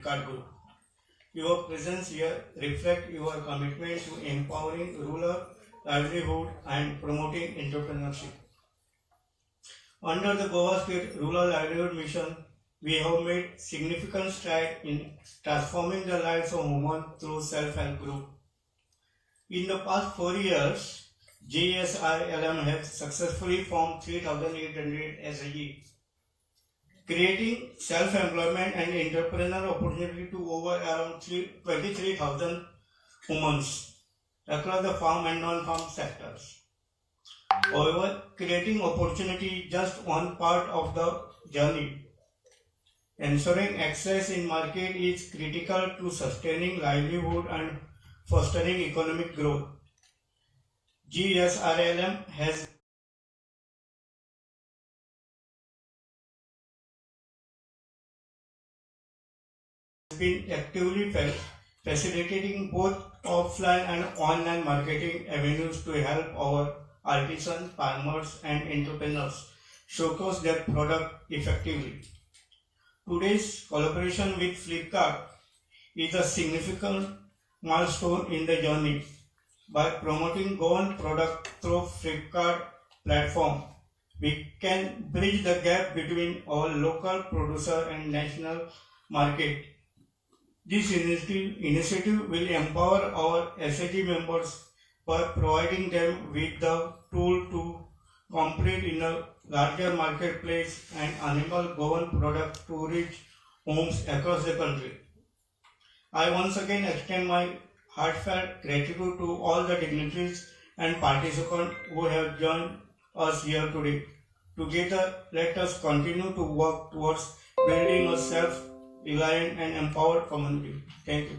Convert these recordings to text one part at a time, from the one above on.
Flipkart Group. Your presence here reflects your commitment to empowering rural livelihood and promoting entrepreneurship. Under the Goa State Rural Livelihood Mission, we have made significant strides in transforming the lives of women through self-help group. In the past 4 years, GSRLM has successfully formed 3,800 SHG, creating self-employment and entrepreneur opportunity to over around 23,000 women across the farm and non-farm sectors. However, creating opportunity is just one part of the journey. Ensuring access in market is critical to sustaining livelihood and fostering economic growth. GSRLM has been actively facilitating both offline and online marketing avenues to help our artisans, farmers, and entrepreneurs showcase their product effectively. Today's collaboration with Flipkart is a significant milestone in the journey. By promoting Goan product through Flipkart platform, we can bridge the gap between our local producer and national market. This initiative will empower our SAG members by providing them with the tool to compete in a larger marketplace and enable Goan product to reach homes across the country. I once again extend my heartfelt gratitude to all the dignitaries and participants who have joined us here today. Together, let us continue to work towards building a self-reliant and empowered community. Thank you.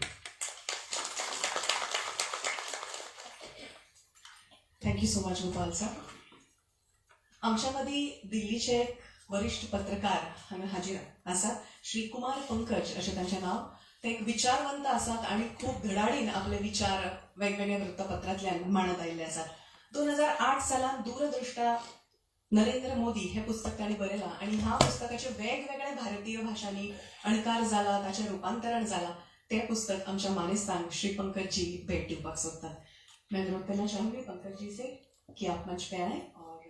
Thank you so much Gopal sir. आमच्या मदीं दिल्लीचे एक वरिश्ठ पत्रकार हांगा हाजीर आसात, श्री कुमार पंकज अशें तांचें नांव. ते एक विचारवंत आसात आनी खूब धडाडीन आपले विचार वेगवेगळ्या वृत्तपत्रांतल्यान मांडत आयिल्ले आसात. 2008 सालान दूरदृष्टा नरेंद्र मोदी हे पुस्तक तांणी बरयलां आनी ह्या पुस्तकाचे वेगवेगळ्या भारतीय भाशांनी अणकार जाला, ताचें रुपांतरण जाला. तें पुस्तक आमच्या मानेस्तांक श्री पंकजजी भेट दिवपाक सोदतात. मैं अनुरोध करना चाहूंगी पंकज जी से कि आप मंच पे आए और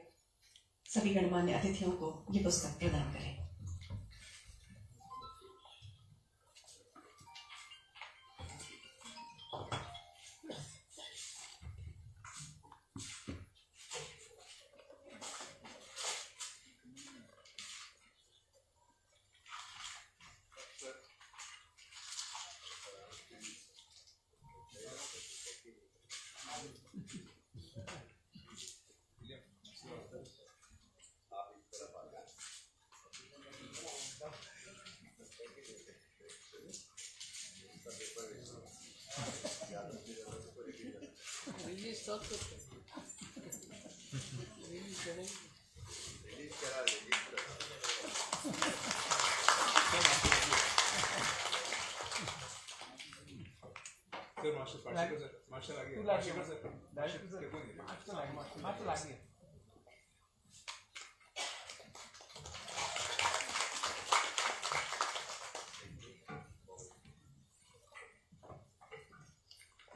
सभी गणमान्य अतिथियों को ये पुस्तक प्रदान करें.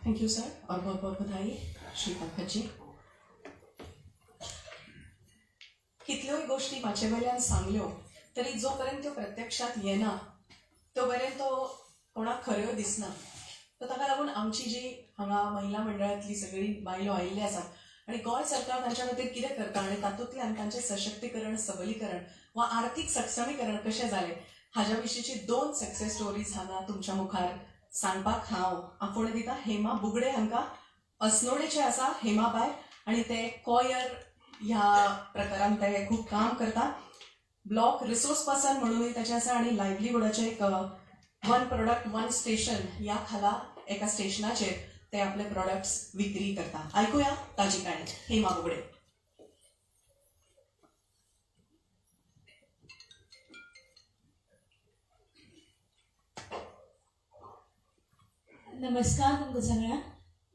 Thank you sir और बहुत बहुत बधाई श्री पंकज जी. कितल्योय गोष्टी माचे वयल्यान सांगल्यो तरी जो पर्यंत त्यो प्रत्यक्षात येना तो पर्यंत तो कोणाक खऱ्यो दिसना. तर ताका लागून आमची जी हांगा महिला मंडळांतली सगळी बायलो आयिल्ली आसात आनी गोंय सरकार तांच्या खातीर कितें करता आनी तातूंतल्यान तांचें सशक्तीकरण, सबलीकरण वा आर्थीक सक्षमीकरण कशें जालें हाज्या विशींची 2 सक्सेस स्टोरीज हांगा तुमच्या मुखार सांगपाक हांव आपोवणें दिता. हेमा बुगडे हांकां अस्नोडेचे आसा हेमाबाय आनी ते कॉयर ह्या प्रकारान ते खूब काम करता. ब्लॉक रिसोर्स पर्सन म्हणूनय ताचें आसा आनी लायवलीहुडाचें एक वन प्रोडक्ट वन स्टेशन ह्या खाला एका स्टेशनाचेर ते आपले प्रोडक्ट्स विक्री करता. आयकुया ताजी काणी. हेमा बुगडे. नमस्कार तुमकां सगळ्यांक.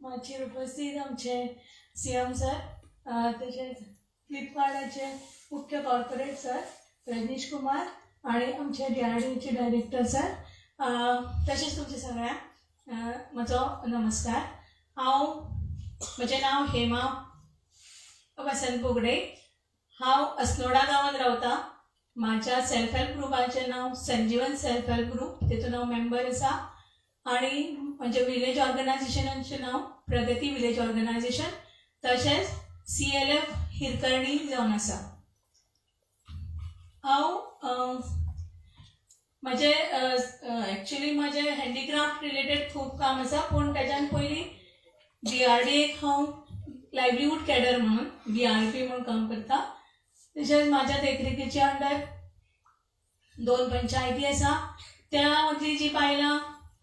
माचयेर उपस्थित आमचे CM sir, तशेंच फ्लिपकार्टाचे मुख्य कॉर्पोरेट सर रजनीश कुमार आणि आमचे DRDOचे डायरेक्टर सर तशेंच तुमच्या सगळ्यांक म्हजो नमस्कार. हांव, म्हजें नांव हेमा वसंत बोगडे. हांव अस्नोडा गांवांत रावता. म्हाज्या सेल्फ हेल्प ग्रुपाचें नांव संजीवन सेल्फ हेल्प ग्रूप, तेतून हांव मेंबर आसा आनी म्हजें विलेज ऑर्गनायझेशनाचें नांव प्रगती विलेज ऑर्गनायझेशन, तशेंच CLF Hirkarni जावन आसा. हांव म्हजें एक्चुली म्हजें हँडीक्राफ्ट रिलेटेड खूब काम आसा, पूण तेज्यान पयलीं DRDA हांव लायवलीहूड कॅडर म्हणून BRP म्हणून काम करता. तशेंच म्हाज्या देखरेखीच्या अंडर 2 पंचायती आसा. त्या मदली जी बायलां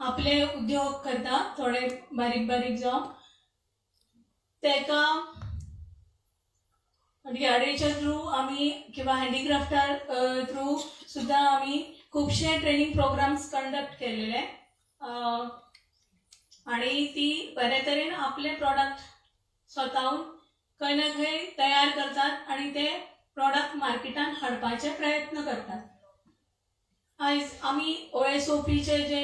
आपले उद्योग करता, थोडे बारीक बारीक जावं, तेका DRDAच्या थ्रू आमी किंवा हँडीक्राफ्टार थ्रू सुद्दां आमी खुबशे ट्रेनींग प्रोग्राम्स कंडक्ट केलेले आनी ती बरे तरेन आपले प्रॉडक्ट स्वताहून खंय ना खंय तयार करतात आनी ते प्रॉडक्ट मार्केटान हाडपाचे प्रयत्न करतात. आयज आमी OSOPचे जे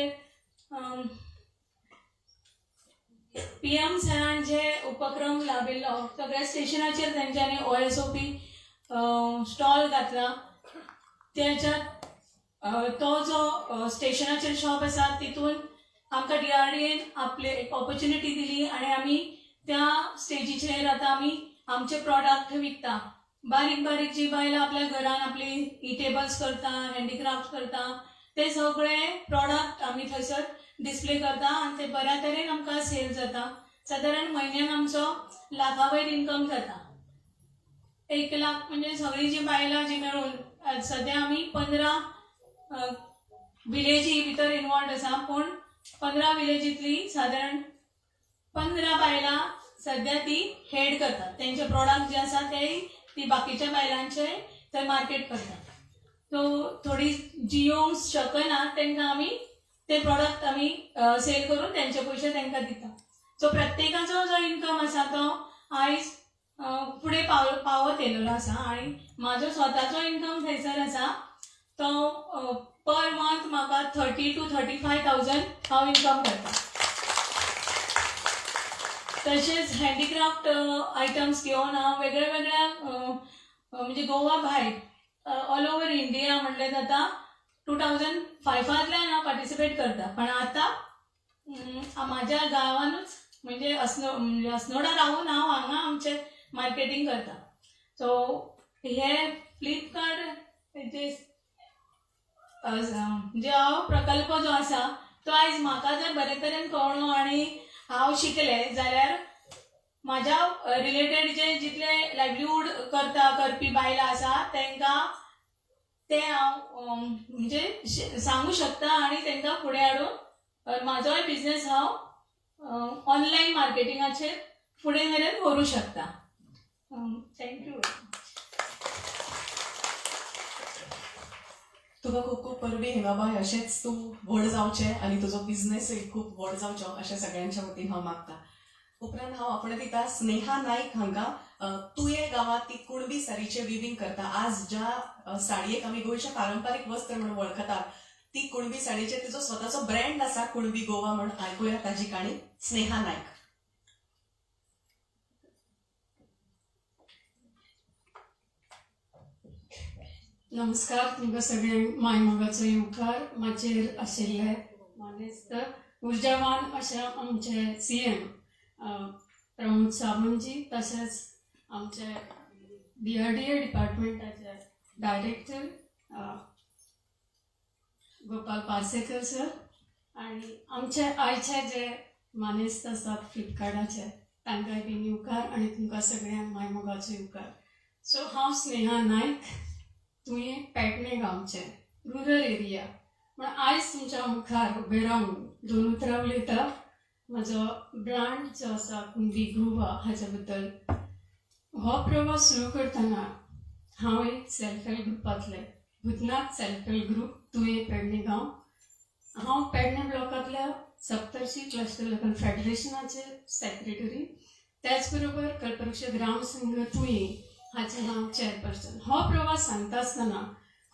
PM सरान जे उपक्रम लाबिल्लो, सगळ्या स्टेशनाचेर तेंच्यांनी OSOP stall घातला. तेच्यात तो जो स्टेशनाचेर शॉप आसा तितून आमकां DRDAन आपले एक ऑपॉर्च्युनिटी दिली आनी आमी त्या स्टेजीचेर आतां आमी आमचे प्रॉडक्ट विकता. बारीक बारीक जी बायलां आपल्या घरान आपली इटेबल्स करता, हँडीक्राफ्ट करता, ते सगळे प्रॉडक्ट आमी थंयसर डिस्प्ले करता आनी ते बऱ्या तरेन आमकां सेल जाता. सादारण म्हयन्याक आमचो लाखा वयर इनकम जाता. 1 लाख म्हणजे सगळीं जी बायलां जी मेळून सद्या आमी 15 विलेजी भितर इनवॉल्ड आसा, पूण 15 विलेजींतली सादारण 15 बायलां सद्या ती हेड करतात. तेंचे प्रॉडक्ट जे आसा ते ती बाकीच्या बायलांचे थंय मार्केट करतात. सो थोडी जी येवंक शकना तेंकां आमी ते प्रॉडक्ट आमी सेल करून तेंचे पयशे तेंकां दिता. सो प्रत्येकाचो जो इनकम आसा तो आयज फुडें पावत येयलेलो आसा आनी म्हाजो स्वताचो इनकम थंयसर आसा तो पर मंथ म्हाका 30,000 to 35,000 हांव इनकम करता. तशेंच हँडीक्राफ्ट आयटम्स घेवन हांव वेगळ्या वेगळ्या म्हणजे गोवा भायर ऑल ओवर इंडिया म्हणलें जाता 2005 हांव पार्टिसिपेट करता. पण आतां म्हाज्या गांवानूच म्हणजे अस्नोडा रावून हांव हांगा आमचें मार्केटींग करता. सो हे फ्लिपकार्ट जे जे हांव प्रकल्प जो आसा तो आयज म्हाका जर बरे तरेन कळ्ळो आनी हांव शिकलें जाल्यार म्हाज्या रिलेटेड जे जितले लायवलीहूड करपी बायलां आसा तेंकां ते हांव म्हणजे सांगू शकता आनी तेंकां फुडें हाडून म्हाजोय बिजनेस हांव ऑनलायन मार्केटिंगाचेर फुडें मेरेन व्हरूं शकता. Thank you. तुका खूब खूब परबीं हेमाबाय. अशेंच तूं व्हड जावचें आनी तुजो बिजनेसूय खूब व्हड जावचो अशें सगळ्यांच्या वतीन हांव मागता. उपरांत हांव आपणे दिता स्नेहा नायक हांकां. तुये गांवांत ती कुणबी साडीचें विवींग करता. आज ज्या साडयेक आमी गोंयचें पारंपारीक वस्त्र म्हणून वळखतात ती कुणबी साडयेचेर तिचो स्वताचो ब्रँड आसा कुणबी गोवा म्हण. आयकुया ताजी काणी. स्नेहा नायक. नमस्कार तुमकां सगळ्यांक मायमोगाचो येवकार. माचयेर आशिल्ले मानेस्त उर्जावान अशे आमचे CM Pramod सावंतजी, तशेंच आमचे DRDA डिपार्टमेंटाचे डायरेक्टर गोपाल पार्सेकर सर आनी आमचे आयचे जे मानेस्त आसात फ्लिपकार्टाचे तांकांय बीन येवकार आनी तुमकां सगळ्यांक मायमोगाचो येवकार. सो हांव स्नेहा नायक, तुयें पेडणे गांवचें, रुरल एरिया. पूण आयज तुमच्या मुखार उबें रावन 2 उतरां उलयता. म्हजो ब्रांड जो आसा कुणबी गोवा हाच्या बद्दल. हो प्रवास सुरू करतना हांव एक सेल्फ हेल्प ग्रुपांतलें, Bhutnath self help group, Tuem Pednem गांव. हांव पेडणे ब्लॉकांतल्या सप्तर्शी क्लस्टर लोकल फेडरेशनाचे सेक्रेटरी, त्याच बरोबर कल्पवृक्ष ग्राम संघ तुयें हाचें हांव चॅरपर्सन. हो प्रवास सांगता आसतना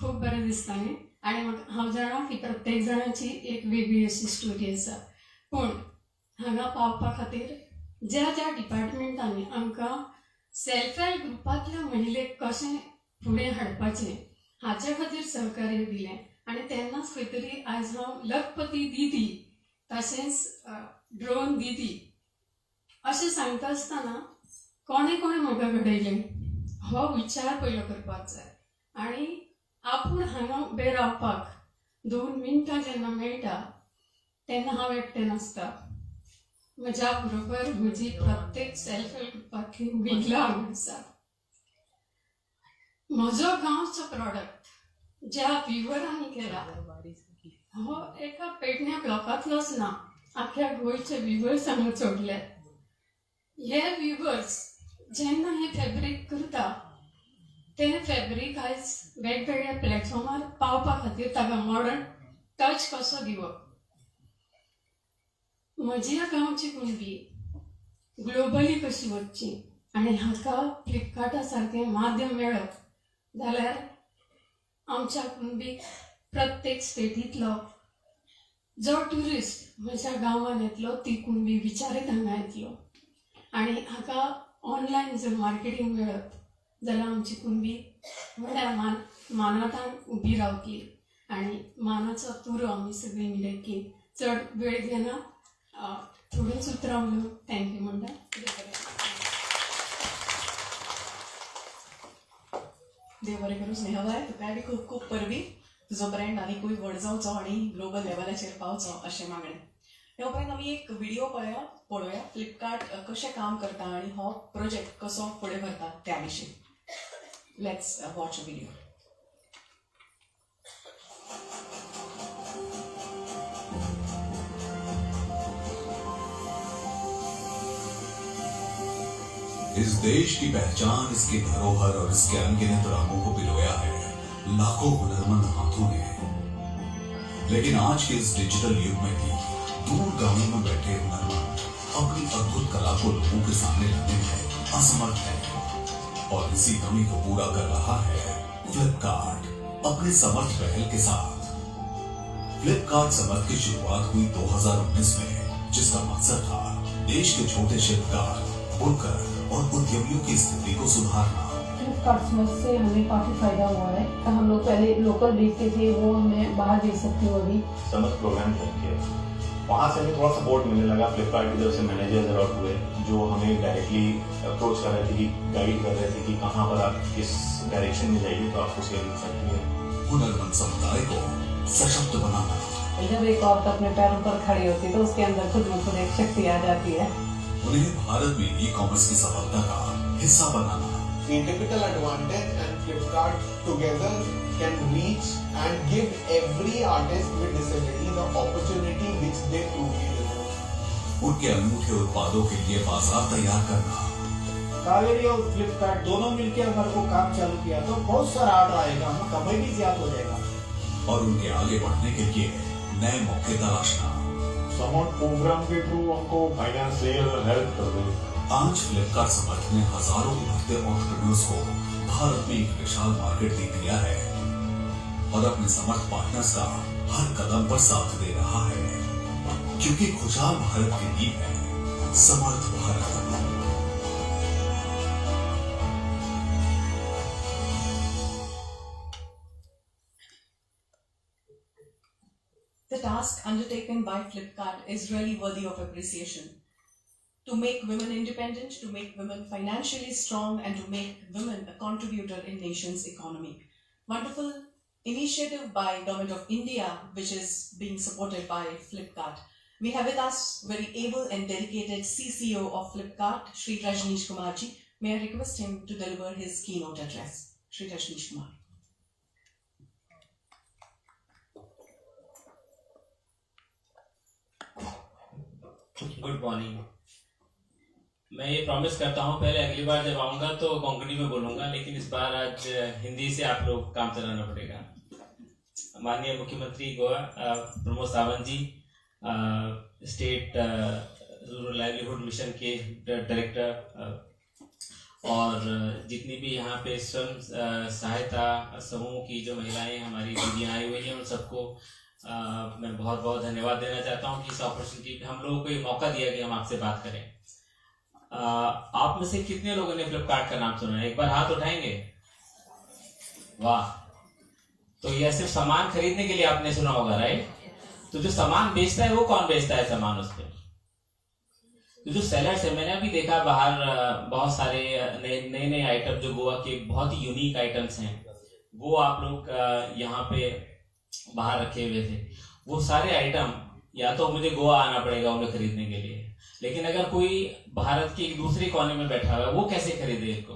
खूब बरें दिसता न्ही. आनी म्हाका हांव जाणा की प्रत्येक जाणाची एक वेगळी अशी स्टोरी आसा, पूण हांगा पावपा खातीर ज्या ज्या डिपार्टमेंटांनी आमकां सेल्फ हेल्प ग्रुपांतल्या महिलेक कशें फुडें हाडपाचें हाचे खातीर सहकार्य दिलें आनी तेन्नाच खंय तरी आयज हांव लखपती दिदी तशेंच ड्रोन दिदी अशें सांगता आसतना कोणें कोणें म्हाका घडयलें हो विचार पयलो करपाक जाय आनी आपूण हांगा उबें रावपाक 2 मिनटां जेन्ना मेळटा तेन्ना हांव एकटें नासता, म्हज्या बरोबर म्हजी प्रत्येक सेल्फ हेल्प ग्रुपांतली महिला हांगा आसा. म्हजो गांवचो प्रॉडक्ट ज्या विवरांनी केला हो एका पेडण्या ब्लॉकांतलोच ना, आख्या गोंयचे विवर्स हांगा जोडल्यात. हे विवर्स जेन्ना हे फॅब्रीक करता ते फॅब्रीक आयज वेगवेगळ्या प्लॅटफॉर्मार पावपा खातीर ताका मॉडर्न टच कसो दिवप. म्हज्या गांवची कुणबी ग्लोबली कशी वचची आनी हाका फ्लिपकार्टा सारकें माध्यम मेळत जाल्यार आमच्या कुणबीक प्रत्येक स्टेटींतलो जो ट्युरिस्ट म्हज्या गांवांत येतलो ती कुणबी विचारीत हांगा येतलो आनी हाका ऑनलायन जर मार्केटींग मेळत जाल्यार आमची कुणबी व्हडा मानातान उबी रावतली आनी मानाचो तुरो आमी सगळीं मिरयतली. चड वेळ घेना, थोडींच उतरां उलोवन thank you म्हणटा. देव बरें करूं स्नेहाबाय, तुकाय बी खूब खूब परबी. तुजो ब्रँड आनीकूय व्हड जावचो आनी ग्लोबल लेवलाचेर पावचो अशें मागणें. त्या उपरांत आमी एक व्हिडिओ पळोवया फ्लिपकार्ट कशें काम करता आनी हो प्रोजेक्ट कसो फुडें व्हरता त्या विशीं. Let's watch a video. इस देश की पहचान इसकी धरोहर और इसके अनगिनत रंगों को पिरोया है लाखों हुनरमंद हाथों ने। लेकिन आज के इस डिजिटल युग में भी दूर गांवों में बैठे हुनरमंद अपनी अद्भुत कला को लोगों के सामने लाने में असमर्थ है और इसी कमी को पूरा कर रहा है फ्लिपकार्ट अपने समर्थ पहल के साथ। फ्लिपकार्ट समर्थ की शुरुआत हुई 2019 में, जिसका मकसद था देश के छोटे शिल्पकार, बुनकर और उद्यमियों की स्थिति को सुधारना। फ्लिपकार्ट समर्थ से हमें काफ़ी फायदा हुआ है। हम लोग पहले लोकल बेचते थे, वो हमें बाहर बेच सकती हूँ अभी। समर्थ प्रोग्राम ज्वाइन किया, वहाँ से हमें थोड़ा सपोर्ट मिलने लगा। फ्लिपकार्ट की तरफ से मैनेजर्स अलॉट हुए जो हमें डायरेक्टली अप्रोच कर रहे थे, कि गाइड कर रहे थे कि कहाँ पर आप किस डायरेक्शन में जाइए तो आपको सेल मिल सकती है। हुनरमंद समुदाय को सशक्त बनाना। जब एक औरत अपने पैरों पर खड़ी होती है तो उसके अंदर खुद ब खुद एक शक्ति आ जाती है। उन्हें भारत में ई कॉमर्स की सफलता का हिस्सा banana. Atypical Advantage and Flipkart together can reach and give every artist with disability the opportunity which they truly deserve. उनके अनूठे उत्पादों के लिए बाजार तैयार करना। कावेरी और फ्लिपकार्ट दोनों मिलकर हमारे को काम चालू किया तो बहुत सारा ऑर्डर आएगा, हम कमाई भी ज्यादा हो जाएगा। और उनके आगे बढ़ने के लिए नए मौके तलाशना। समर्थ प्रोग्राम के थ्रू हमको फाइनेंशियल हेल्प कर दे। आज फ्लिपकार्ट समर्थ ने हजारों उभरते एंटरप्रेन्योर्स को भारत में एक विशाल मार्केट दे दिया है और अपने समर्थ पार्टनर्स का हर कदम पर साथ दे रहा है, क्योंकि खुशहाल भारत की नींव है समर्थ Bharat. The task undertaken by Flipkart is really worthy of appreciation. To make women independent, to make women financially strong, and to make women a contributor in nation's economy. Wonderful initiative by Government of India, which is being supported by Flipkart. We have with us very able and dedicated CCO of Flipkart, Shri Rajnish Kumar ji. May I request him to deliver his keynote address. Shri Rajnish Kumar. Good morning. मैं ये promise करता हूँ, पहले अगली bar जब आऊँगा तो कोंकणी में बोलूँगा, लेकिन इस बार आज हिंदी से आप लोग काम चलाना पड़ेगा। माननीय मुख्यमंत्री Goa Pramod Sawant ji, state rural livelihood mission के डायरेक्टर और जितनी भी यहाँ पे स्वयं सहायता समूह की जो महिलाएं हमारी दीदियाँ आई हुई हैं, उन सबको मैं बहुत बहुत धन्यवाद देना चाहता हूँ कि इस अपॉर्चुनिटी पे हम लोगों को ये मौका दिया कि हम आपसे बात करें। आप में से कितने लोगों ने फ्लिपकार्ट का नाम सुना है? एक बार हाथ उठाएंगे? वाह, तो यह सिर्फ सामान खरीदने के लिए आपने सुना होगा, राइट? तो जो सामान बेचता है वो कौन बेचता है सामान उस पर? तो जो सेलर्स है, मैंने अभी देखा बाहर बहुत सारे नए नए नए आइटम जो गोवा के बहुत ही यूनिक आइटम्स हैं, वो आप लोग यहाँ पे बाहर रखे हुए थे। वो सारे आइटम या तो मुझे गोवा आना पड़ेगा उन्हें खरीदने के लिए, लेकिन अगर कोई भारत के एक दूसरे कोने में बैठा हुआ है वो कैसे खरीदे इनको?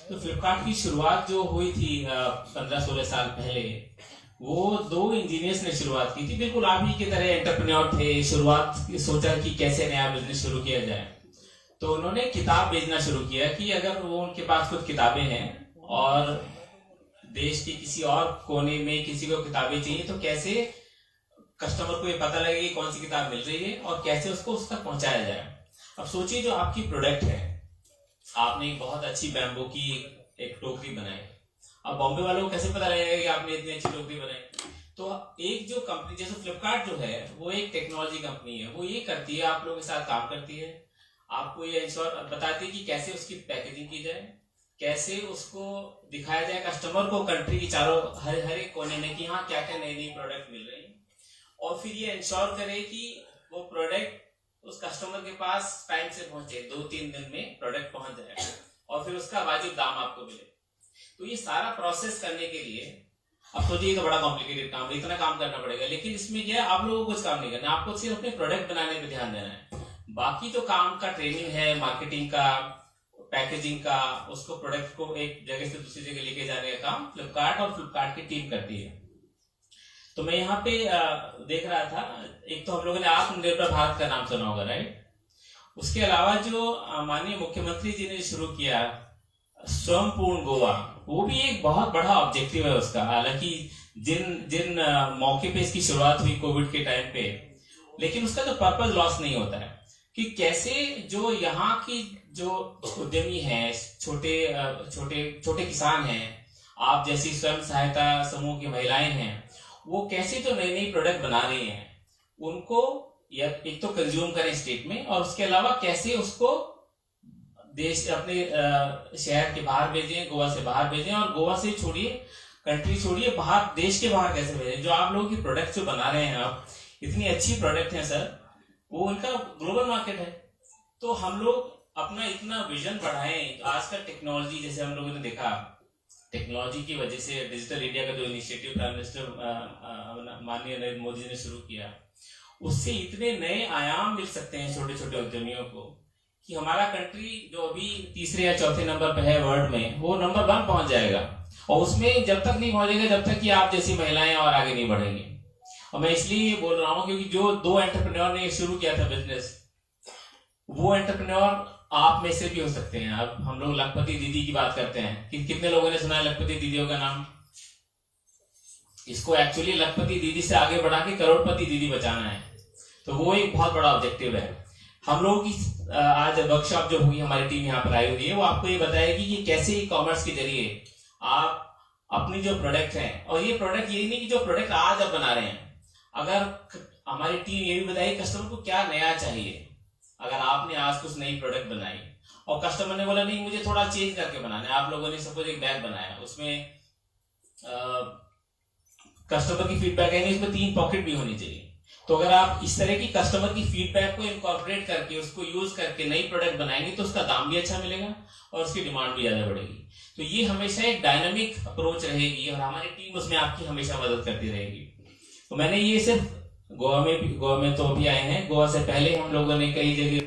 तो फ्लिपकार्ट की शुरुआत जो हुई थी 15-16 साल पहले, वो दो इंजीनियर्स ने शुरुआत की थी। बिल्कुल आप ही की तरह एंटरप्रेन्योर थे, शुरुआत सोचा कि कैसे नया बिजनेस शुरू किया जाए। तो उन्होंने किताब बेचना शुरू किया कि अगर वो उनके पास कुछ किताबें हैं और देश के किसी और कोने में किसी को किताबें चाहिए, तो कैसे कस्टमर को ये पता लगे कि कौन सी किताब मिल रही है और कैसे उसको उस तक पहुंचाया जाए। अब सोचिए, जो आपकी प्रोडक्ट है, आपने एक बहुत अच्छी बैम्बो की एक टोकरी बनाई, अब बॉम्बे वालों को कैसे पता लगेगा कि आपने इतनी अच्छी टोकरी बनाई? तो एक जो कंपनी जैसे फ्लिपकार्ट जो है, वो एक टेक्नोलॉजी कंपनी है, वो ये करती है, आप लोगों के साथ काम करती है, आपको ये इंश्योर बताती है कि कैसे उसकी पैकेजिंग की जाए, कैसे उसको दिखाया जाए कस्टमर को कंट्री की चारों हर हर एक कोने में कि हाँ क्या क्या नई नई प्रोडक्ट मिल रही है, और फिर ये इंश्योर करे कि वो प्रोडक्ट उस कस्टमर के पास टाइम से पहुंचे, 2-3 दिन में प्रोडक्ट पहुंच जाए और फिर उसका वाजिब दाम आपको मिले। तो ये सारा प्रोसेस करने के लिए, अब सोचिए तो बड़ा कॉम्प्लिकेटेड काम है, इतना काम करना पड़ेगा, लेकिन इसमें क्या है, आप लोगों को कुछ काम नहीं करना, आपको सिर्फ अपने प्रोडक्ट बनाने पे ध्यान देना है। बाकी जो काम का ट्रेनिंग है, मार्केटिंग का, पैकेजिंग का, उसको प्रोडक्ट को एक जगह से दूसरी जगह लेके जाने का काम फ्लिपकार्ट और फ्लिपकार्ट की टीम करती है। तो मैं यहाँ पे देख रहा था, एक तो हम लोगों ने आत्मनिर्भर भारत का नाम सुना होगा, राइट? उसके अलावा जो माननीय मुख्यमंत्री जी ने शुरू किया स्वयंपूर्ण गोवा, वो भी एक बहुत बड़ा ऑब्जेक्टिव है उसका। हालांकि जिन जिन मौके पे इसकी शुरुआत हुई कोविड के टाइम पे, लेकिन उसका तो पर्पज लॉस नहीं होता है कि कैसे जो यहाँ की जो उद्यमी हैं, छोटे छोटे छोटे किसान हैं, आप जैसी स्वयं सहायता समूह की महिलाएं हैं, वो कैसे जो नई नई प्रोडक्ट बना रही हैं उनको या एक तो कंज्यूम करें स्टेट में, और उसके अलावा कैसे उसको देश अपने शहर के बाहर भेजें, गोवा से बाहर भेजें, और गोवा से छोड़िए, कंट्री छोड़िए, बाहर देश के बाहर कैसे भेजें। जो आप लोगों की प्रोडक्ट जो बना रहे हैं आप, इतनी अच्छी प्रोडक्ट है सर, वो उनका ग्लोबल मार्केट है। तो हम लोग अपना इतना विजन बढ़ाएं। आज का टेक्नोलॉजी, जैसे हम लोगों ने देखा, टेक्नोलॉजी की वजह से डिजिटल इंडिया का जो इनिशिएटिव प्राइम मिनिस्टर माननीय नरेंद्र मोदी जी ने शुरू किया, उससे इतने नए आयाम मिल सकते हैं छोटे छोटे उद्यमियों को कि हमारा कंट्री जो अभी तीसरे या चौथे नंबर पर है वर्ल्ड में, वो नंबर 1 पहुंच जाएगा। और उसमें जब तक नहीं पहुंचेगा जब तक कि आप जैसी महिलाएं और आगे नहीं बढ़ेंगी। और मैं इसलिए बोल रहा हूं क्योंकि जो 2 एंटरप्रेन्योर ने शुरू किया था बिजनेस, वो एंटरप्रेन्योर आप में से भी हो सकते हैं। अब हम लोग लखपति दीदी की बात करते हैं कि कितने लोगों ने सुना है लखपति दीदियों का नाम? इसको एक्चुअली लखपति दीदी से आगे बढ़ा के करोड़पति दीदी बचाना है, तो वो एक बहुत बड़ा ऑब्जेक्टिव है। हम लोगों की आज वर्कशॉप जो हुई, हमारी टीम यहाँ पर आई हुई है, वो आपको ये बताएगी कि कैसे ई कॉमर्स के जरिए आप अपनी जो प्रोडक्ट है, और ये प्रोडक्ट ये नहीं कि जो प्रोडक्ट आज आप बना रहे हैं, अगर हमारी टीम ये भी बताएगी कस्टमर को क्या नया चाहिए। अगर आपने आज कुछ नई प्रोडक्ट बनाई और कस्टमर ने बोला नहीं मुझे थोड़ा चेंज करके बनाना है, आप लोगों ने सपोज एक बैग बनाया, उसमें कस्टमर की फीडबैक है नहीं, उसमें 3 पॉकेट भी होनी चाहिए। तो अगर आप इस तरह की कस्टमर की फीडबैक को इनकॉर्पोरेट करके उसको यूज करके नई प्रोडक्ट बनाएंगे तो उसका दाम भी अच्छा मिलेगा और उसकी डिमांड भी ज्यादा बढ़ेगी। तो ये हमेशा एक डायनामिक अप्रोच रहेगी और हमारी टीम उसमें आपकी हमेशा मदद करती रहेगी। तो मैंने ये सिर्फ गोवा में तो अभी आए हैं, गोवा से पहले हम लोगों ने कई जगह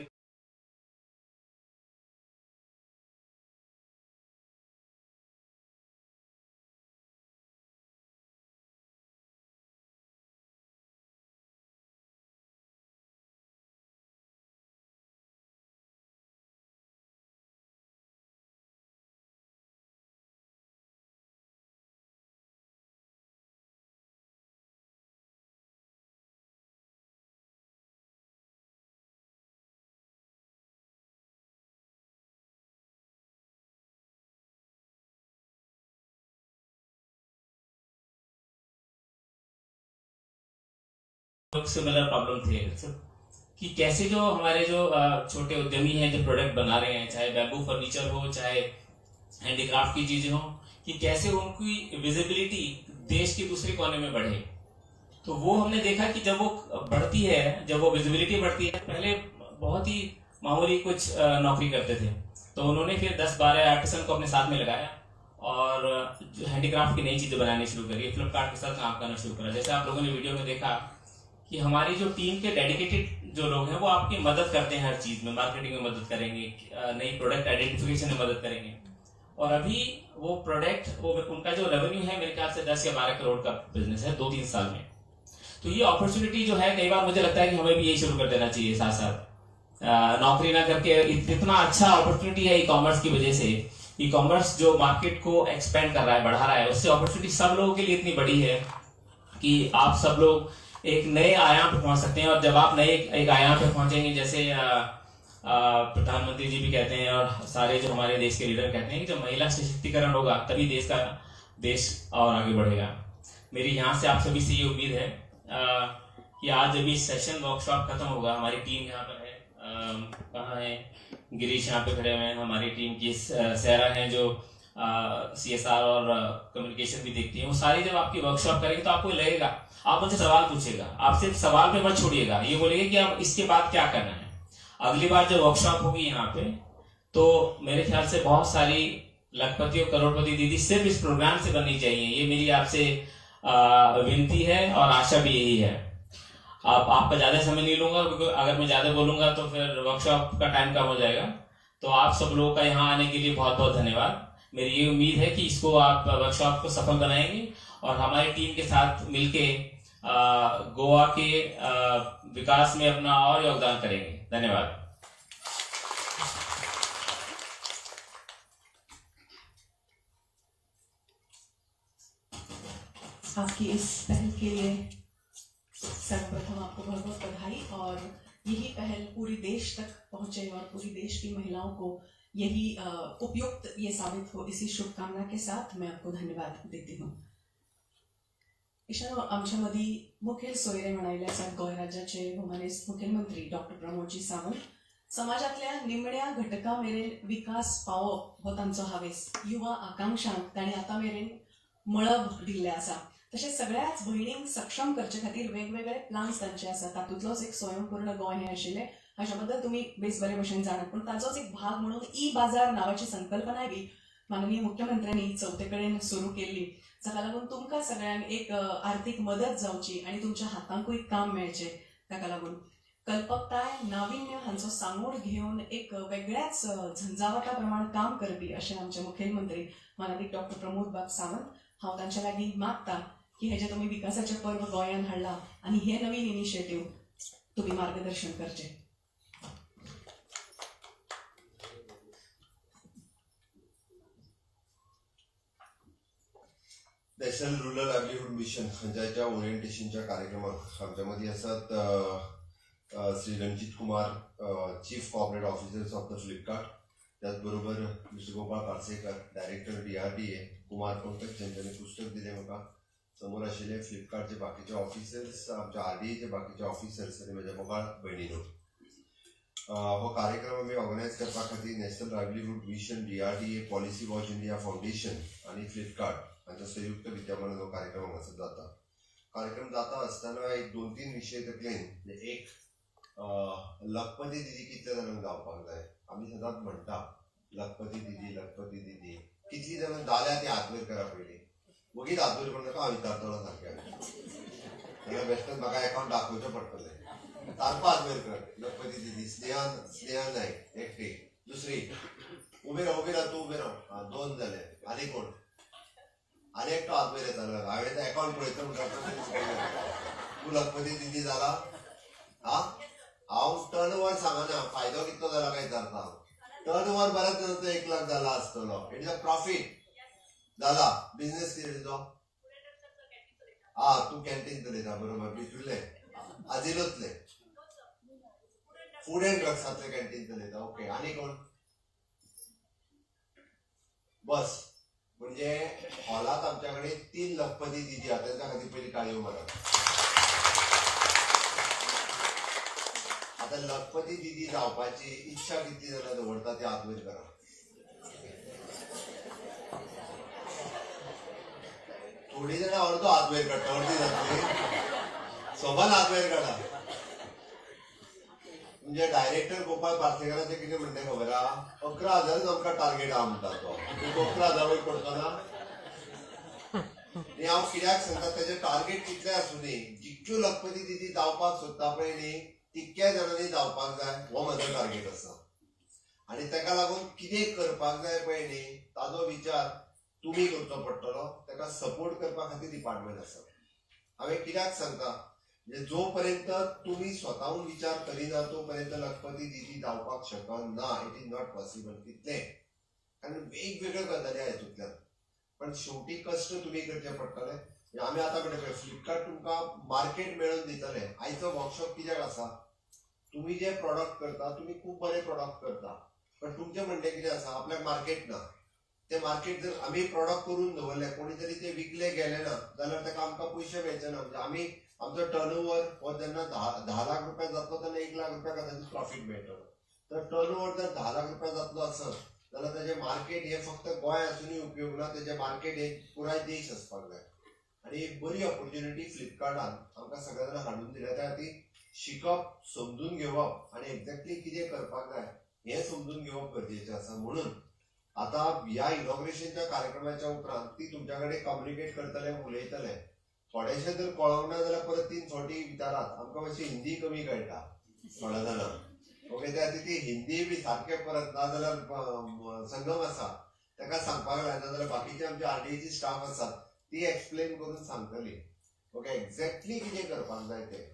लोग सिमिलर प्रॉब्लम थे कि कैसे जो हमारे जो छोटे उद्यमी हैं जो प्रोडक्ट बना रहे हैं, चाहे बैम्बू फर्नीचर हो, चाहे हैंडीक्राफ्ट की चीजें हो, कि कैसे उनकी विजिबिलिटी देश के दूसरे कोने में बढ़े। तो वो हमने देखा कि जब वो बढ़ती है, जब वो विजिबिलिटी बढ़ती है, पहले बहुत ही मामूली कुछ नौकरी करते थे, तो उन्होंने फिर 10-12 आर्टिसन को अपने साथ में लगाया और हैंडीक्राफ्ट की नई चीजें बनानी शुरू करी, फ्लिपकार्ट के साथ काम करना शुरू करा। जैसे आप लोगों ने वीडियो में देखा कि हमारी जो टीम के डेडिकेटेड जो लोग हैं वो आपकी मदद करते हैं हर चीज में, मार्केटिंग में मदद करेंगे, नई प्रोडक्ट आइडेंटिफिकेशन में मदद करेंगे। और अभी वो प्रोडक्ट, वो उनका जो रेवेन्यू है मेरे ख्याल से 10 या 12 करोड़ का बिजनेस है 2-3 साल में। तो ये अपॉर्चुनिटी जो है, कई बार मुझे लगता है कि हमें भी यही शुरू कर देना चाहिए साथ साथ, नौकरी ना करके। इतना अच्छा अपॉर्चुनिटी है ई कॉमर्स की वजह से। ई कॉमर्स जो मार्केट को एक्सपेंड कर रहा है, बढ़ा रहा है, उससे अपॉर्चुनिटी सब लोगों के लिए इतनी बड़ी है कि आप सब लोग एक नए आयाम पे पहुंच सकते हैं। और जब आप नए एक आयाम पे पहुंचेंगे, जैसे प्रधानमंत्री जी भी कहते हैं और सारे जो हमारे देश के लीडर कहते हैं कि जब महिला सशक्तिकरण होगा तभी देश और आगे बढ़ेगा। मेरी यहाँ से आप सभी से ये उम्मीद है कि आज जब ये सेशन वर्कशॉप खत्म होगा, हमारी टीम यहाँ पर है, कहाँ है गिरीश यहाँ पे खड़े हुए हैं, हमारी टीम की सहरा हैं जो CSR और कम्युनिकेशन भी देखती है, वो सारी जब आपकी वर्कशॉप करेंगे तो आपको लगेगा, आप उनसे सवाल पूछेगा, आप सिर्फ सवाल पे मत छोड़िएगा, ये बोलेगा कि अब इसके बाद क्या करना है। अगली बार जब वर्कशॉप होगी यहाँ पे, तो मेरे ख्याल से बहुत सारी लखपति और करोड़पति दीदी सिर्फ इस प्रोग्राम से बननी चाहिए। ये मेरी आपसे विनती है और आशा भी यही है। आप आपका ज्यादा समय नहीं लूंगा, क्योंकि अगर मैं ज्यादा बोलूंगा तो फिर वर्कशॉप का टाइम कम हो जाएगा। तो आप सब लोगों का यहाँ आने के लिए बहुत बहुत धन्यवाद। मेरी ये उम्मीद है कि इसको आप वर्कशॉप को सफल बनाएंगे और हमारी टीम के साथ मिलके गोवा के विकास में अपना और योगदान करेंगे। धन्यवाद। आपकी इस पहल के लिए सर्वप्रथम आपको बहुत बहुत बधाई, और यही पहल पूरे देश तक पहुंचे और पूरी देश की महिलाओं को यही उपयुक्त ये साबित हो, इसी शुभकामना के साथ मैं आपको धन्यवाद देती हूँ। ईशान, आमच्या मदीं मुखेल सोयरे म्हणायले आसात गोंय राज्याचे भोवमानेस्त मुखेलमंत्री डॉक्टर प्रमोदजी सावंत। समाजांतल्या निमण्या घटका मेरेन विकास पावप हो तांचो हावेस। युवा आकांक्षांक तांणी आतां मेरेन मळब दिल्लें आसा। तशेंच सगळ्याच भयणींक सक्षम करचे खातीर वेगवेगळे प्लान्स तांचे आसात। तातूंतलोच एक स्वयंपूर्ण गोंय हें आशिल्लें, हाच्या बद्दल तुमी बेस बरे भशेन जाणात। पूण ताजोच एक भाग म्हणून ई बाजार नांवाची संकल्पनाय बी माननीय मुख्यमंत्र्यांनी चवथे कडेन सुरू केल्ली, जाका लागून तुमकां सगळ्यांक एक आर्थीक मदत जावची आनी तुमच्या हातांकूय काम मेळचें। ताका लागून कल्पकताय, नाविन्य हांचो सांगोड घेवन एक वेगळ्याच झंझावाता प्रमाण काम करपी अशें आमचे मुखेलमंत्री मानादीक डॉक्टर प्रमोद बाब सावंत। हांव तांच्या लागीं मागता की हेजे तुमी विकासाचें पर्व गोंयांत हाडलां आनी हे नवीन इनिशिएटीव तुमी मार्गदर्शन करचें। नॅशनल रुरल लायव्हलीहूड मिशन हांच्या ओरिएंटेशनच्या कार्यक्रमाक आमच्या मदीं आसात Shri Ranjit Kumar, chief corporate officers of the Flipkart, त्याच बरोबर mister Gopal Parsekar, director DRDA, Kumar Pankaj ज्यांच्यानी पुस्तक दिलें म्हाका, समोर आशिल्ले फ्लिपकार्टचे बाकीचे ऑफिसर्स, आमच्या RDAचे बाकीचे ऑफिसर्स आनी म्हज्या मोगाळ भयणीनो। हो कार्यक्रम आमी ऑर्गनायज करपा खातीर national livelihood mission, DRDA, policy watch India foundation आनी फ्लिपकार्ट हांच्या संयुक्त विद्यमानान हो कार्यक्रम हांगासर जाता। कार्यक्रम जाता आसतना एक 2-3 विशय तकलेन, म्हणजे एक लखपती दिदी कितल्या जाणांक जावपाक जाय, आमी सदांच म्हणटा लखपती दिदी लखपती दिदी, कितली जाणां जाल्या ती हात वयर करा पयलीं, वगीत हात वयर करूं नाका, हांव विचारतलो सारकें, जाल्यार बेश्टेच म्हाका एकावंट दाखोवचें पडटलें। सारको हात वयर कर, लखपती दिदी स्नेहा, स्नेहा नायक एकटी, दुसरी उबे राव, उबे राव, तूं उबे राव, आं 2 जाले, आनी कोण, आनी एकटो हात वयर येतालो, हांवें एकावंट पळयता म्हणटा तूं लखपती दिदी जाला? आं हांव टर्न ओवर सांगना, फायदो कितलो जाला काय विचारता हांव। टर्न ओवर बऱ्याच जाणांचो 1 लाख जाला आसतलो, it is a profit जाला। बिजनेस कितें तुजो? आं तूं कॅन्टीन चलयता, बरोबर, भितुरलें आजिलोतलें फूड एंड ड्रग्सांतलें कॅन्टीन चलयता, ओके। आनी कोण? बस, म्हणजे हॉलांत आमच्या कडेन 3 लखपती दिदी आहा, तांच्या खातीर पयलीं टाळयो मारात। आतां लखपती दिदी जावपाची इच्छा कितली जाणां दवरता ती हात वयर करा. थोडी जाणां अर्दो हात वयर काडटा, अर्दी जातली सोबन हात वयर काडा. म्हणजे डायरेक्टर गोपाळ पार्सेकराचें कितें म्हणलें खबर आहा, 11,000 आमकां टार्गेट आहा म्हणटा तो. तुका 11,000 वयर पडचो ना. आनी हांव कित्याक सांगता, तेजें टार्गेट कितलें आसूं न्ही, जितक्यो लखपती दिदी जावपाक सोदता पळय न्ही तितक्या जाणांनी जावपाक जाय, हो म्हजो टार्गेट आसा. आनी ताका लागून कितें करपाक जाय पळय न्ही ताजो विचार तुमी करचो पडटलो. ताका सपोर्ट करपा खातीर डिपार्टमेंट आसा. हांवें कित्याक सांगता म्हणजे जो पर्यंत तुमी स्वताहून विचार करिना तो पर्यंत लखपती दिदी जावपाक शकना. It is not possible. कितलें कारण वेगवेगळ्यो गजाली आहा हितूंतल्यान, पण शेवटी कश्ट तुमी करचे पडटले. आमी आतां म्हणटा पळय फ्लिपकार्ट तुमकां मार्केट मेळोवन दितले. आयचो वर्कशॉप कित्याक आसा, तुमी जे प्रॉडक्ट करता तुमी खूब बरे प्रॉडक्ट करता, पण तुमचें म्हणणें कितें आसा, आपल्याक मार्केट ना. ते मार्केट जर आमी प्रॉडक्ट करून दवरले कोणी तरी ते विकले गेले ना जाल्यार ताका आमकां पयशे मेळचे ना. म्हणजे आमी आमचो टर्न ओवर हो जेन्ना 10 लाख रुपया जातलो तेन्ना 1 लाख रुपया कदाचित प्रॉफीट मेळटलो. तर टर्न ओवर जर 10 लाख रुपया जातलो आसत जाल्यार ताजें मार्केट हें फक्त गोंय आसुनूय उपयोग ना, ताजें मार्केट हें पुराय देश आसपाक जाय. आनी एक बरी ऑपॉर्च्युनिटी फ्लिपकार्टान आमकां सगळ्या जाणांक हाडून दिल्या. त्या खातीर शिकप, समजून घेवप आनी एक्झॅक्टली कितें करपाक जाय हें समजून घेवप गरजेचें आसा. म्हणून आतां ह्या इनॉग्रेशनच्या कार्यक्रमाच्या उपरांत ती तुमच्या कडेन कम्युनिकेट करतले, उलयतले. थोडेशें जर कळोंक ना जाल्यार परत 3 फावटी विचारात. आमकां मातशी हिंदी कमी कळटा थोड्या जाणांक, ओके, त्या खातीर ती हिंदी बी सारकें परत ना जाल्यार संगम आसा ताका सांगपाक जाय, ना जाल्यार बाकीचे आमचे आरडीएची स्टाफ आसात ती एक्सप्लेन करून सांगतली, ओके, एक्झॅक्टली कितें करपाक जाय तें.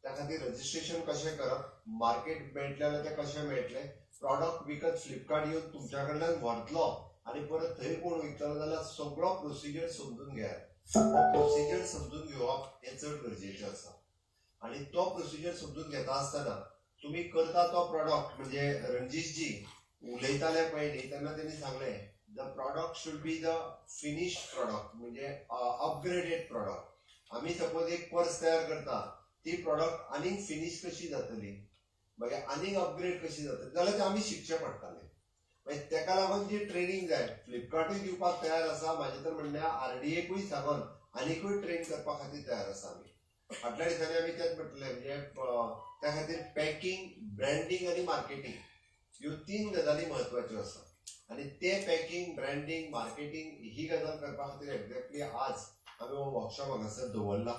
त्या खातीर रजिस्ट्रेशन कशें करप, मार्केट मेळटलें जाल्यार तें कशें मेळटलें, प्रॉडक्ट विकत फ्लिपकार्ट येवन तुमच्या कडल्यान व्हरतलो आनी परत थंय कोण विकतलो जाल्यार सगळो प्रोसिजर समजून घेयात. हो प्रोसिजर समजून घेवप हें चड गरजेचें आसा. आनी तो प्रोसिजर समजून घेता आसतना तुमी करता तो प्रॉडक्ट, म्हणजे रणजीतजी उलयताले पळय न्ही तेन्ना तेणी सांगलें the product should be the finished product, म्हणजे अपग्रेडेड प्रॉडक्ट. आमी सपोज एक पर्स तयार करता, ती प्रॉडक्ट आनीक फिनीश कशी जातली, मागीर आनीक अपग्रेड कशी जातली जाल्यार ते आमी शिकचें पडटलें. मागीर ताका लागून जी ट्रेनींग जाय फ्लिपकार्टूय दिवपाक तयार आसा. म्हाजें तर म्हणणें आरडीएकूय सांगून आनीकूय ट्रेन करपा खातीर तयार आसा आमी. फाटल्या दिसांनी आमी तेंच म्हटलें, म्हणजे त्या खातीर पॅकिंग, ब्रँडींग आनी मार्केटींग ह्यो 3 गजाली म्हत्वाच्यो आसा. आनी ते पॅकिंग, ब्रँडींग, मार्केटींग ही गजाल करपा खातीर एक्झॅक्टली आज आमी हो वर्कशॉप हांगासर दवरला.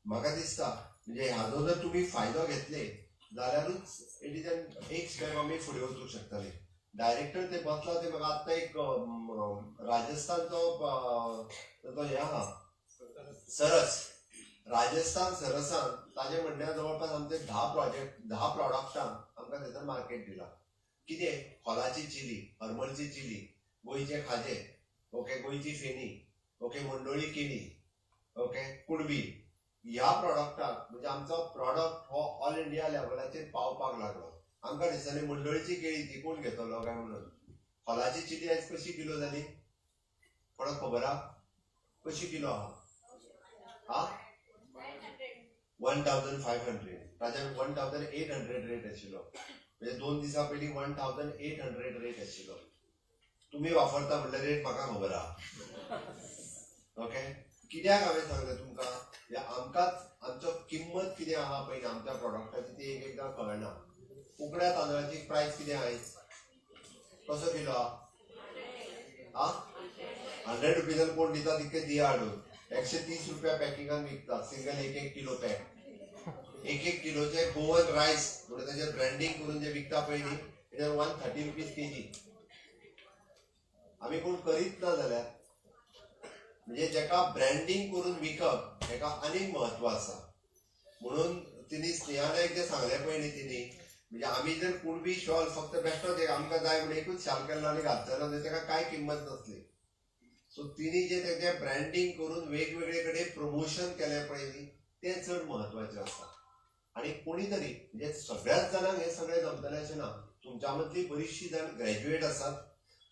म्हाका दिसता म्हणजे हाजो जर तुमी फायदो घेतले जाल्यारूच it is an एक स्टेप आमी फुडें वचूंक शकतले. डायरेक्टर ते बसला ते म्हाका आत्तां एक राजस्थानचो तो हें आहा सरस, राजस्थान सरसान ताजें म्हणल्यार जवळपास आमचे 10 प्रोजेक्ट 10 प्रॉडक्टांक आमकां थंयसर मार्केट दिला. कितें खोलाची चिली, हरमलची चिली, गोंयचें खाजें, ओके, गोंयची फेणी, ओके, मंडोळी केळी, ओके, कुणबी, ह्या प्रॉडक्टाक म्हणजे आमचो प्रॉडक्ट हो ऑल इंडिया लेवलाचेर पावपाक लागलो. आमकां दिसतालें मंडोळीची केळी ती कोण घेतलो काय म्हणून. खोलाची चिली आयज कशी किलो जाली कोणाक खबर आहा? कशी किलो आहा? हा, 1500. ताज्या 1800 रेट आशिल्लो, म्हणजे 2 दिसां पयलीं 1800 रेट आशिल्लो. तुमी वापरता म्हणल्यार रेट म्हाका खबर आहा, ओके. कित्याक हांवें सांगलें तुमकां, म्हणजे आमकांच आमचो किंमत कितें आहा पळय आमच्या प्रॉडक्टाची ती एक एकदां कळना. उकड्या तांदळाची प्रायस कितें आयज, कसो किलो आहा? हा, 100 रुपीजान कोण दिता तितके दिया हाडून. 130 रुपया पॅकिंगान विकता सिंगल 1-1 किलो पॅक. 1-1 किलोचे गोवन रायस म्हणून ताजें ब्रँडींग करून जे विकता पळय न्ही तेजेर 130 रुपीज केजी. आमी कोण करीत ना जाल्यार म्हणजे जेका ब्रँडींग करून विकप हेका आनीक म्हत्व आसा. म्हणून तिणी स्नेहा नायक जें सांगलें पळय न्ही तिणी, म्हणजे आमी जर कुणबी शॉल फक्त बेश्टोच एक आमकां जाय म्हणून एकूच शाल केल्लो आनी घातलेलो जाल्यार ताका कांय किंमत नासली. सो तिणी जें तेजें ब्रँडींग करून वेगवेगळे कडेन प्रमोशन केलें पळय न्ही तें चड म्हत्वाचें आसा. आनी कोणी तरी म्हणजे सगळ्याच जाणांक हें सगळें जमतलें अशें ना. तुमच्या मदलीं बरीचशीं जाण ग्रॅज्युएट आसात,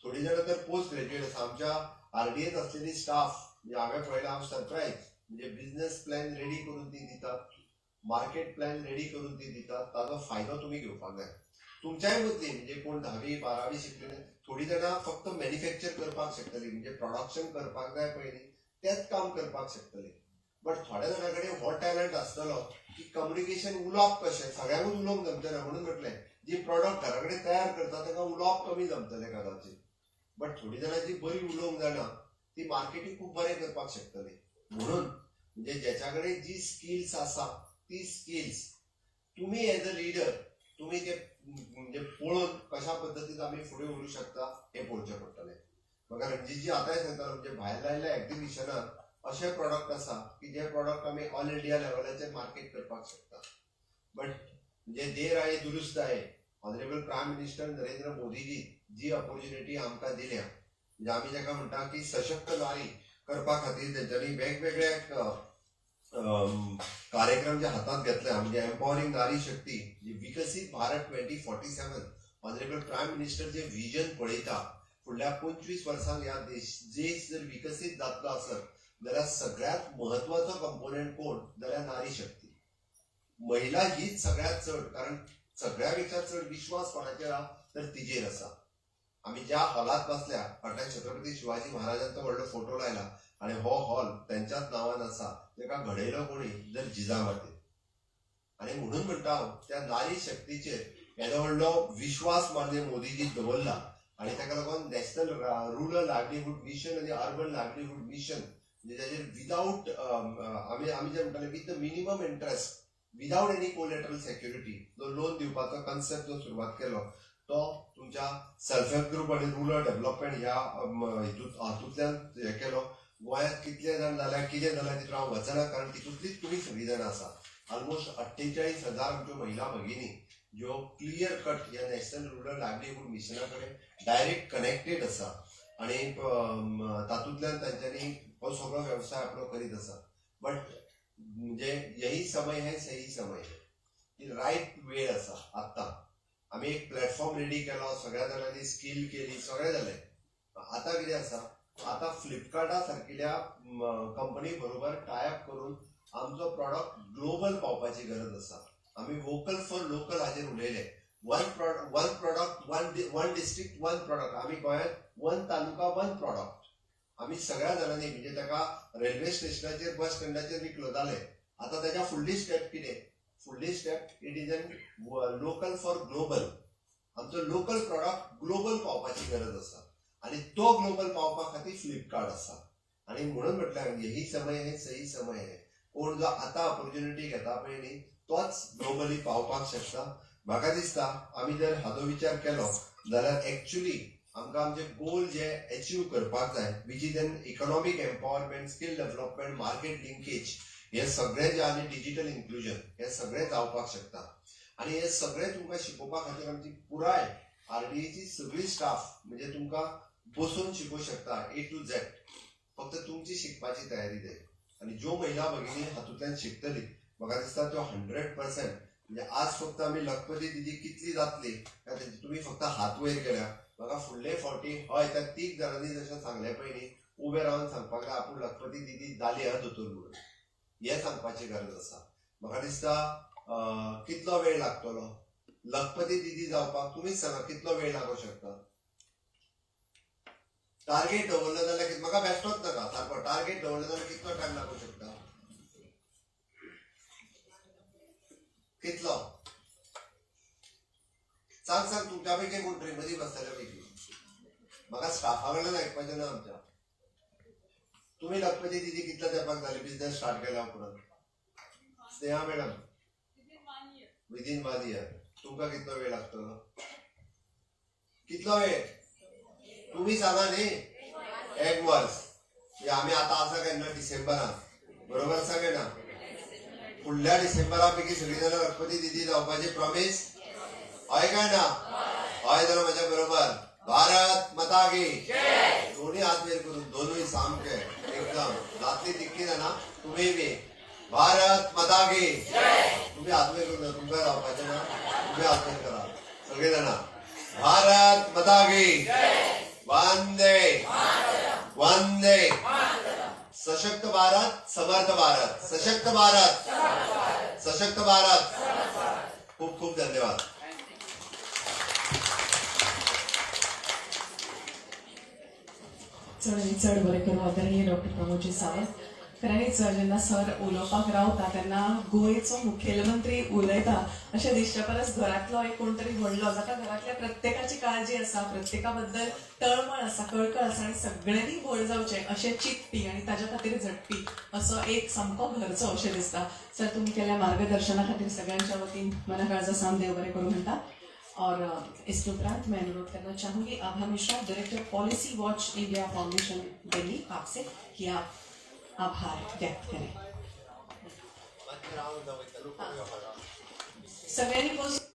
थोडीं जाणां तर पोस्ट ग्रॅज्युएट आसा. आमच्या आरडीएन आसलेली स्टाफ म्हणजे हांवें पळयलां, हांव सरप्रायज, म्हणजे बिजनेस प्लॅन रेडी करून ती दितात. मार्केट प्लॅन रेडी करून ती दितात, ताजो फायदो तुमी घेवपाक जाय. तुमच्याय मदली म्हणजे कोण 10वी 12वी शिकलेले थोडीं जाणां फक्त मॅन्युफॅक्चर करपाक शकतली, म्हणजे प्रोडक्शन करपाक जाय पयलीं तेंच काम करपाक शकतले. बट थोड्या जाणां कडेन हो टॅलंट आसतलो की कम्युनिकेशन, उलोवप कशें, सगळ्यांकूच उलोवंक जमचें ना. म्हणून म्हटलें जी प्रोडक्ट घरा कडेन तयार करता ताका उलोवप कमी जमतलें कदाचित, बट थोडीं जाणां जी बरी उलोवंक जाणा ती मार्केटींग खूब बरें करपाक शकतली. म्हणून म्हणजे ज्याच्या कडेन जी स्किल्स आसा ती स्किल्स तुमी एज अ लिडर तुमी ते म्हणजे पळोवन कशा पद्दतीन आमी फुडें व्हरूं शकता हें पळोवचें पडटलें. म्हाका रणजीतजी आतांय सांगतालो, म्हणजे भायर लायिल्ल्या एक्झिबिशनाक अशे प्रोडक्ट आसा की जे प्रोडक्ट आमी ऑल इंडिया लेवलाचेर मार्केट करपाक शकता. बट म्हणजे देर आहे दुरुस्त आहे, ऑनरेबल प्रायम मिनिस्टर नरेंद्र मोदीजी जी ऑपॉर्च्युनिटी आमकां दिल्या, म्हणजे आमी जाका म्हणटा की सशक्त नारी करपा खातीर तेंच्यांनी वेगवेगळे कार्यक्रम जे हातात घेतल्या, म्हणजे एम्पावरिंग नारी शक्ती, जी विकसीत भारत 2047 ऑनरेबल प्रायम मिनिस्टर जे विजन पळयता फुडल्या 25 वर्सांक ह्या देश जर विकसीत जातलो आसत जाल्यार सगळ्यांत म्हत्वाचो कंपोनेंट कोण जाल्यार नारी शक्ती. महिला हीच सगळ्यांत चड, कारण सगळ्या पेक्षा चड विश्वास कोणाचेर आहा तर तिजेर आसा. आमी ज्या हॉलांत बसल्या फाटल्यान छत्रपती शिवाजी महाराजांचो व्हडलो फोटो लायला आनी हो हॉल तेंच्याच नांवान आसा, ताका घडयलो कोणी जर जिजामाते. आनी म्हणून म्हणटा हांव त्या नारी शक्तीचेर येदो व्हडलो विश्वास माननीय मोदीजी दवरला आनी ताका लागून नॅशनल रुरल लायवलीहूड मिशन आनी अर्बन लायवलीहूड मिशन, म्हणजे ताजेर विदावट आमी आमी जे म्हणटाले with the minimum interest without any collateral security जो लोन दिवपाचो कन्सेप्ट जो सुरवात केलो तो तुमच्या सेल्फ हेल्प ग्रुप आनी रुरल डेव्हलपमेंट ह्या हातूंतल्यान हें केलो. गोंयांत कितले जाण जाल्या कितें जाल्यार तितून हांव वचना, कारण तितूंतलीच तुमी सगळीं जाणां आसा. ऑलमोस्ट 48,000 आमच्यो महिला भगिनी ज्यो क्लियर कट ह्या नॅशनल रुरल लायवलीहूड मिशना कडेन डायरेक्ट कनेक्टेड आसा आनी तातूंतल्यान तांच्यांनी हो सगळो वेवसाय आपलो करीत आसा. बट म्हणजे यही समय है सही समय है, ही रायट वेळ आसा. आत्तां आमी एक प्लॅटफॉर्म रेडी केलो, सगळ्या जाणांनी स्कील केली, सगळें जालें. आतां कितें आसा, आतां फ्लिपकार्टा सारकिल्या कंपनी बरोबर टायअप करून आमचो प्रॉडक्ट ग्लोबल पावपाची गरज आसा. आमी वोकल फॉर लोकल हाजेर उलयले. One product, one district one product. आमी गोंयांत वन तालुका वन प्रॉडक्ट आमी सगळ्या जाणांनी म्हणजे ताका रेल्वे स्टेशनाचेर बस स्टँडाचेर विकलो जालें. आतां ताच्या फुडली स्टेप कितें, फुडली step it is an local for global. आमचो लोकल प्रॉडक्ट ग्लोबल पावपाची गरज आसा आनी तो ग्लोबल पावपा खातीर फ्लिपकार्ट आसा. आनी म्हणून म्हटल्यार यही समय है सही समय है, कोण जो आतां ऑपॉर्च्युनिटी घेता पळय न्ही तोच ग्लोबली पावपाक शकता. म्हाका दिसता आमी जर हाजो विचार केलो जाल्यार एक्चुली आमकां आमचे गोल जे एचीव करपाक जाय, which is an economic empowerment, skill development, market linkage, हे सगळे जे आनी डिजिटल इन्क्लुजन हे सगळे जावपाक शकता. आनी हे सगळे तुमकां शिकोवपा खातीर आमची पुराय RDAची सगळी स्टाफ म्हणजे तुमकां बसून शिकोवंक शकता ए टू झेड. फक्त तुमची शिकपाची तयारी जाय आनी ज्यो महिला भगिनी हातूंतल्यान शिकतली म्हाका दिसता त्यो 100% म्हणजे आज फक्त आमी लखपती दिदी कितली जातली काय तुमी फक्त हात वयर केल्या. म्हाका फुडले फावटी हय त्या 3 जाणांनी जशें सांगलें पळय न्ही उबें रावन सांगपाक जाय आपूण लखपती दिदी जाली हा दोतोर म्हणून, हें सांगपाची गरज आसा. म्हाका दिसता कितलो वेळ लागतलो लखपती दिदी जावपाक, तुमीच सांगा कितलो वेळ लागूंक शकता. टार्गेट दवरलो जाल्यार म्हाका बेश्टोच नाका सारको टार्गेट दवरलो जाल्यार कितलो टायम लागूंक शकता, कितलो सांग सांग तुमच्या पैकी कोण तरी मदीं बसतल्या पैकी. म्हाका स्टाफा कडल्यान आयकपाचें ना आमच्या. तुमी लखपती दिदी कितल्या तेंपाक जाली बिजनेस स्टार्ट केल्या उपरांत? Sneha madam, within 1 year. तुमकां कितलो वेळ लागतलो, कितलो वेळ तुमी सांगा न्ही. 1 वर्स. म्हणजे आमी आतां आसा काय ना डिसेंबरान, बरोबर आसा काय ना? फुडल्या डिसेंबरा पैकी सगळीं जाणां लखपती दिदी जावपाची प्रॉमीस हय काय ना? हय जाल्यार म्हज्या बरोबर भारत माता की. दोन्ही हात वयर करून, दोनूय सामके एकदम जातली तितकी जाणां तुमी बी भारत माता की. तुमी हात वयर करून, तुमकां जावपाचें ना, तुमी हात वयर करा सगळीं जाणां. भारत माता की. वंदे वंदे. सशक्त भारत, समर्थ भारत, सशक्त भारत, सशक्त भारत. खूप खूप धन्यवाद. चड आनी चड बरें करूं आदरणीय डॉक्टर प्रमोदजी सावंत. खऱ्यांनीच जेन्ना सर उलोवपाक रावता तेन्ना गोंयचो मुखेलमंत्री उलयता अशें दिसचे परस घरांतलो एक कोण तरी व्हडलो जाका घरांतल्या प्रत्येकाची काळजी आसा, प्रत्येका बद्दल तळमळ आसा, कळकळ आसा आनी सगळ्यांनी व्हड जावचें अशें चिंतपी आनी ताज्या खातीर झटपी असो एक सामको घरचो अशें दिसता. सर, तुमी केल्ल्या मार्गदर्शना खातीर सगळ्यांच्या वतीन मना काळजा सावन देव बरें करूं म्हणटा. और इसके उपरांत मैं अनुरोध करना चाहूंगी Abha Mishra, director Policy Watch India Foundation Delhi, आपसे कि आप आभार व्यक्त करें. सगळ्यांनी बसून.